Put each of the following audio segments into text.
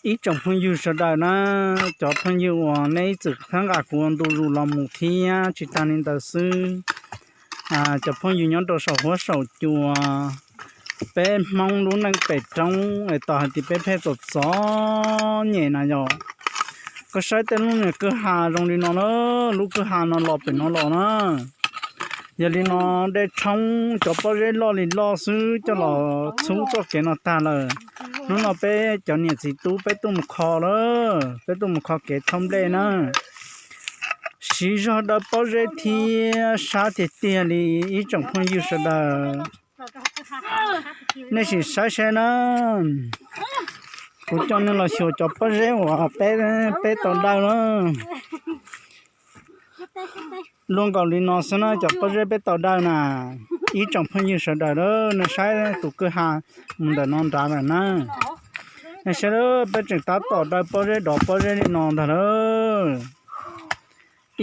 Ib tsoom phooj ywg sawv daws na, cov phooj ywg uas nej ib txwm txhawb nqa kuv ntu zus los mus thiab tsis tag li ntawd xwb, cov phooj ywg nyob rau saum huab saum cua, peb Hmoob lub neej pem roob es tau hais tias peb pheej txom txom nyem na yom. Koj saib tej lub niag kwj ha zoo li no na, lub kwj ha no los pem no los na. Yog li no dej tshoob cov pob zeb loj li loj xwb coj los txhub txoj kev no tag lawm. Hnub no peb cov niam txiv tub peb tuaj mus kho lawm, peb tuaj mus kho kev thauj nplej na. Siv zog daws pob zeb thiab sab tiag tiag li ib tsoom phooj ywg sawv daws. Nej sim saib seb na, kuv coj nej los xyuas cov pob zeb uas peb, peb tau daws na. Luaj nkaus li no xwb na cov pob zeb peb tau daws na. Ib tsoom phooj ywg sawv daws na, nej saib tus kwj ha mus ntawm no nrad lawm na. Nej saib, peb tseem tab tom daws pob zeb dov pob zeb li no ntag lawm.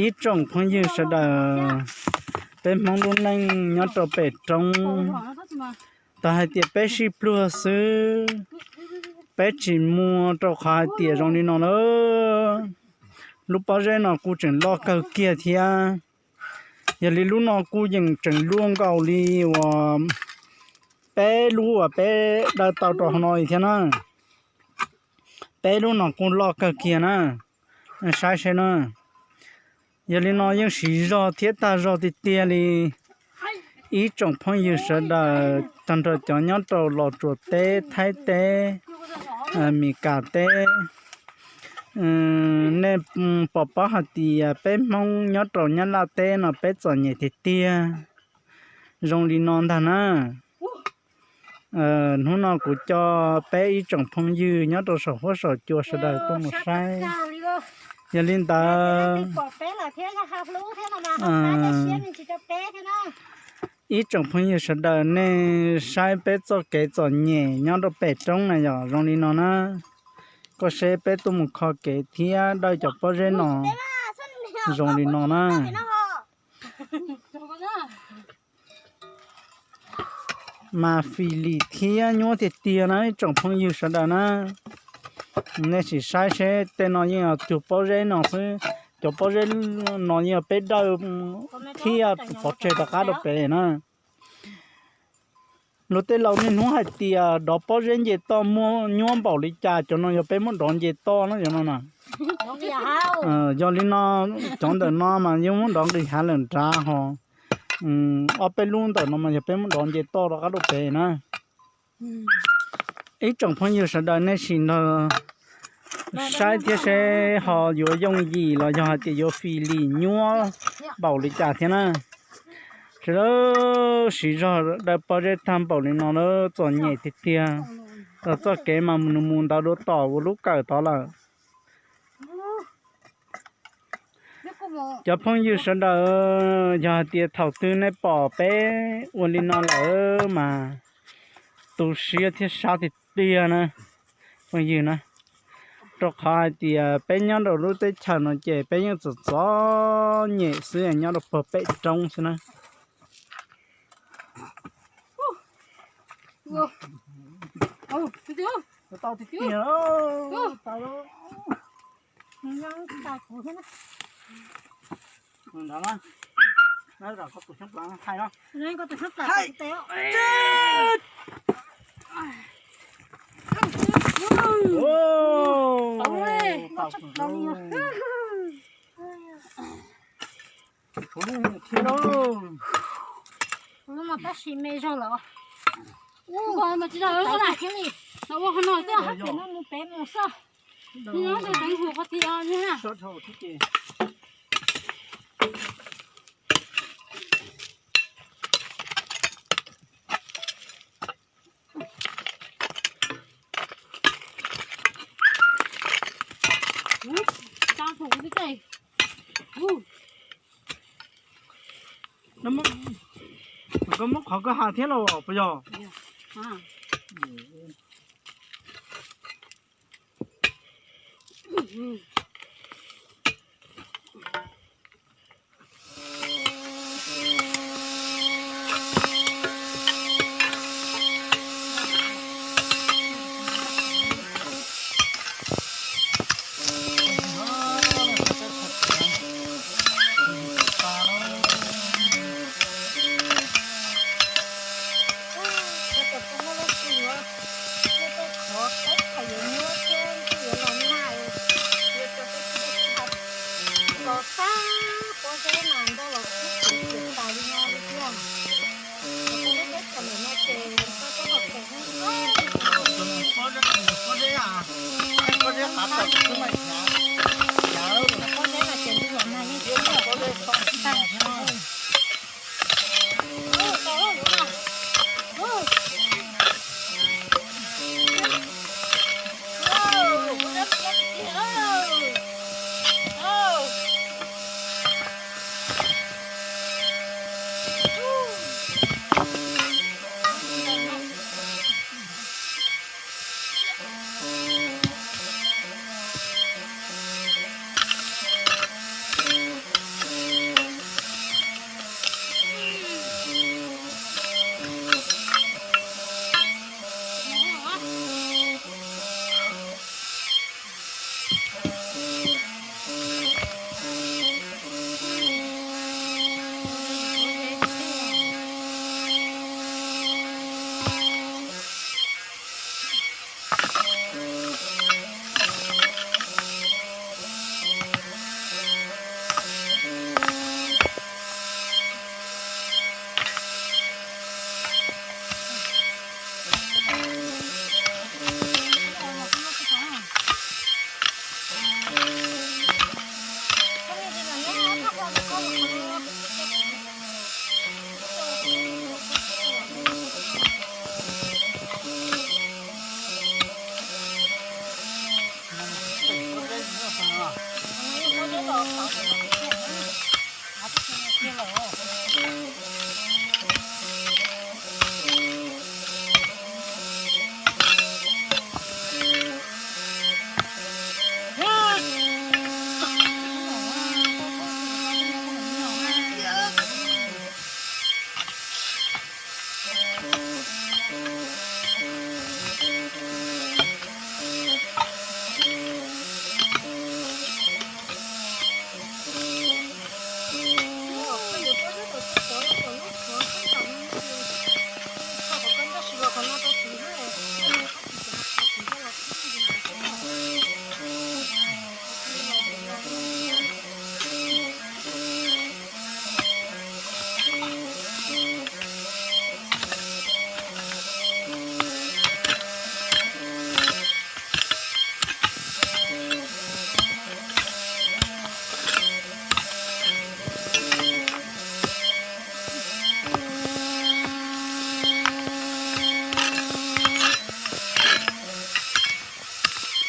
Ib tsoom phooj ywg sawv daws, peb Hmoob lub neej nyob rau pem roob, tau hais tias peb sib pluag xwb, peb tsis muaj, rau qhov hais tias zoo li no na, lub pob zeb no kuj tseem loj kawg kiag thiab. Yog li lub no kuj yeej tseem luaj nkaus li uas peb lub uas peb daws tau rau hauv no li thiab na. Peb lub no kuj loj kawg kiag na, saib seb na. Yog li no yeej siv zog thiab tag zog tiag tiag li. Ib tsoom phooj ywg sawv daws tag nrho cov nyob rau Los Tsuas teb, Thaib teb, Mes Kas teb, nej pom paub hais tias peb Hmoob nyob rau Nyab Laj teb no peb txom nyem tiag tiag zoo li no ntag na. Hnub no kuv coj peb ib tsoom phooj ywg nyob rau saum huab saum cua sawv daws tuaj mus saib. Yog li ntawd, ib tsoom phooj ywg sawv daws, nej saib peb txoj kev txom nyem nyob rau pem roob na yom, zoo li no na. Koj saib peb tuaj mus kho kev thiab daws cov pob zeb no zoo li no na. Mas fim lim thiab nyuaj tiag tiag na ib tsoom phooj ywg sawv daws na. Nej sim saib seb, tej no yeej yog tug pob zeb no xwb, cov pob zeb no yeej yog peb dawj thiaj pov tseg rov qab rau pem na. Luag tej laus niaj hnub hais tias dov pob zeb nce toj muaj nyuaj npaum li cas, cov no yog peb muab dov nce toj na cov no na. Yog li no, cov ntawm no mas yeej muab dov nqis hav lawm nrad ho. Ob peb lub ntawm no mas yog peb muab dov nce toj rov qab rau pem na. Ib tsoom phooj ywg sawv daws nej sim nrog saib thiab seb ho yuav yooj yim los yog hais tias yuav fim lim nyuaj npaum li cas thiab na. Sawv daws siv zog daws pob zeb tag npaum li no lawm, txom nyem tiag tiag. Txoj kev mas nws mus ntawd dua tom ua lub kawm tod lawm. Cov phooj ywg sawv daws, yog hais tias thaum twg nej pom peb ua li no lawm mas tu siab thiab sab tiag tiag na, phooj ywg na. Rau qhov hais tias peb nyob rau lub teb chaws no ces peb yeej txom txom nyem xwb, nyob rau puag pem roob xwb na. Lub no tab sis me zog lawm. Ua no xwb, nyob rau teev hauv qhov tiaj na. Koj muab qhov kwj ha thiab los puas yog?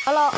Alo.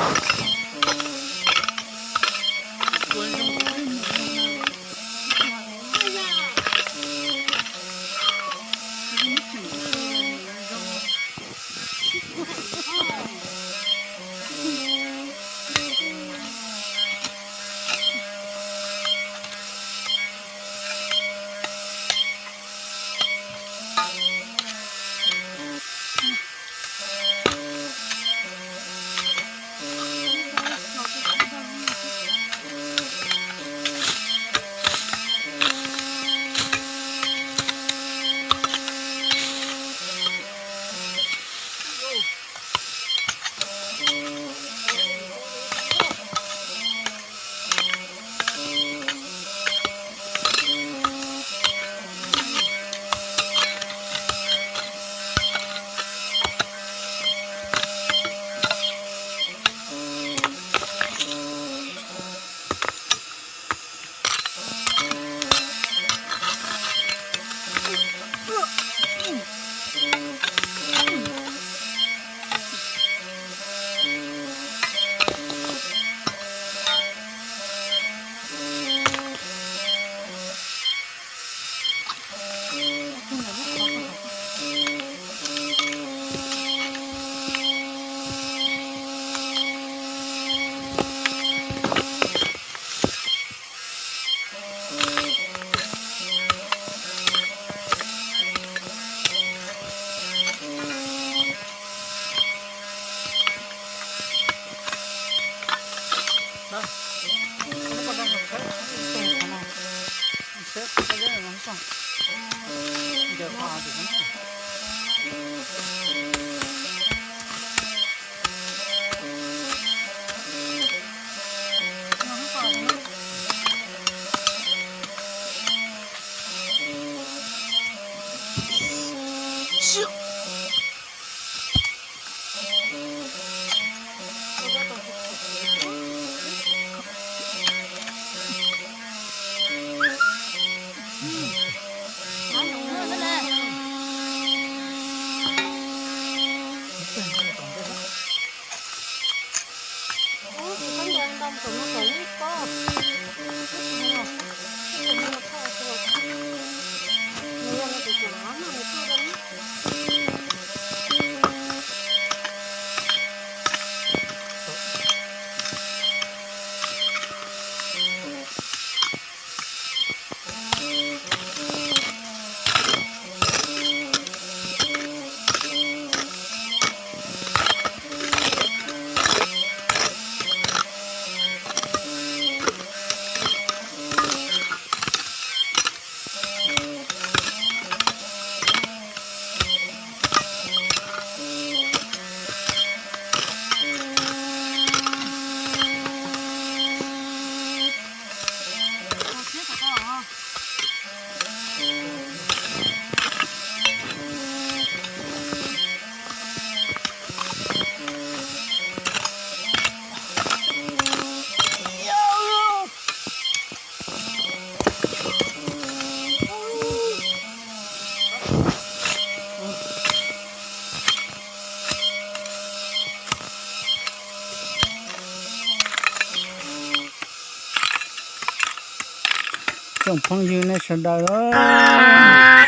Tsoom phooj ywg nej sawv daws, nej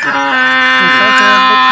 saib seb peb